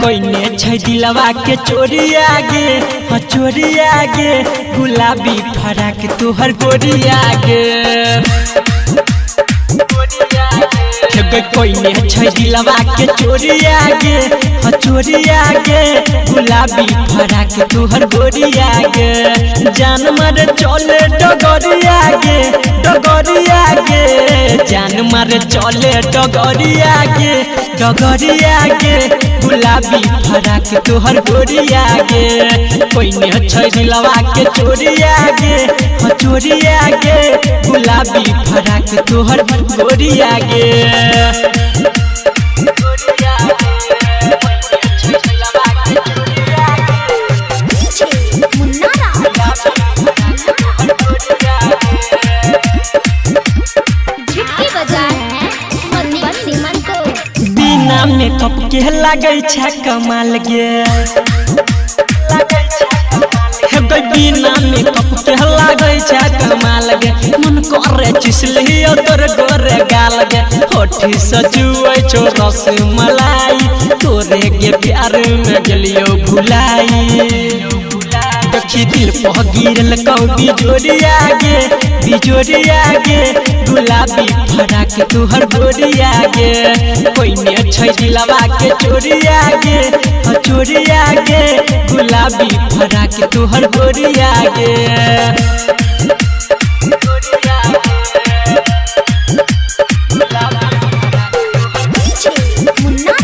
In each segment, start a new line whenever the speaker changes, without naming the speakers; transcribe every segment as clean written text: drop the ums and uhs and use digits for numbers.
कोइने छै दिलवा के चोरिया गे, हाँ चोरिया गे, गुलाबी फराक तोहर गोरिया गे। कोइने छै दिलवा के चोरिया गे, हाँ चोरिया गे, गुलाबी फराक तोहर गोरिया गे। जान मारे चले डगरिया गे, डगरिया गे, जान मारे चले डगरिया गे, डगरिया गे, गुलाबी फराक तोहर गोरिया गे। कोइने छै दिलवा के चोरिया गे, हाँ चोरिया गे, गुलाबी फराक तोहर गोरिया गे।
मुन्ना झिटकी बाजार मधुबन सीमन को।
बिना मेकअप के लागै छै कमाल गे, बिना मेकअप के लागै छै कमाल गे, मन करे चिसलियो तोर गोरे गाल गे, होठी सजुए छो रस मलाई, तोरे गे प्यार में गेलियो भुलाई। देखी दिल पह गिरल कौ बिजोरिया गे, बिजोरिया गे, गुलाबी फराक तोहर गोरिया गे। कोइने छै दिलवा के चोरिया गे, हाँ चोरिया गे, गुलाबी फराक तोहर गोरिया गे।
मुन्ना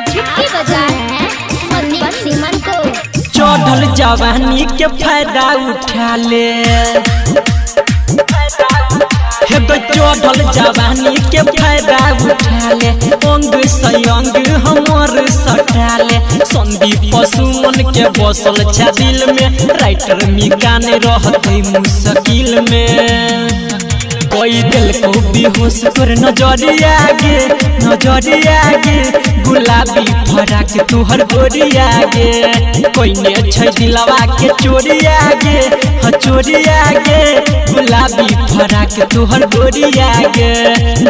झिटकी बाजार मधुबन सीमन को।
चढ़ल जवानी के फायदा उठा ले, चढ़ल जवानी के फायदा उठा ले, अंग से अंग हमर सटा ले, संदीप सुमन के बसल छै दिल में, राइटर मिकान रहते मुश्किल में। कोई दिल को बेहोश कर नजरिया गे, नजरिया गे, गुलाबी फराक तोहर गोरिया गे। कोइने छै दिलवा के चोरिया गे, हाँ चोरिया गे, गुलाबी फराक तोहर गोरिया गे।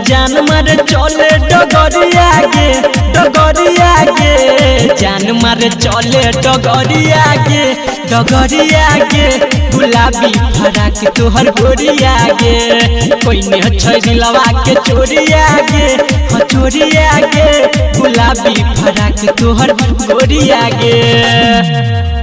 जान मारे चले डगरिया गे, डगरिया गे, जान मारे चले डगरिया गे, डगरिया गे, गुलाबी फराक तोहर गोरिया गे। कोइने छै दिलवा के चोरिया गे, हाँ चोरिया गे, गुलाबी फराक तोहर गोरिया गे।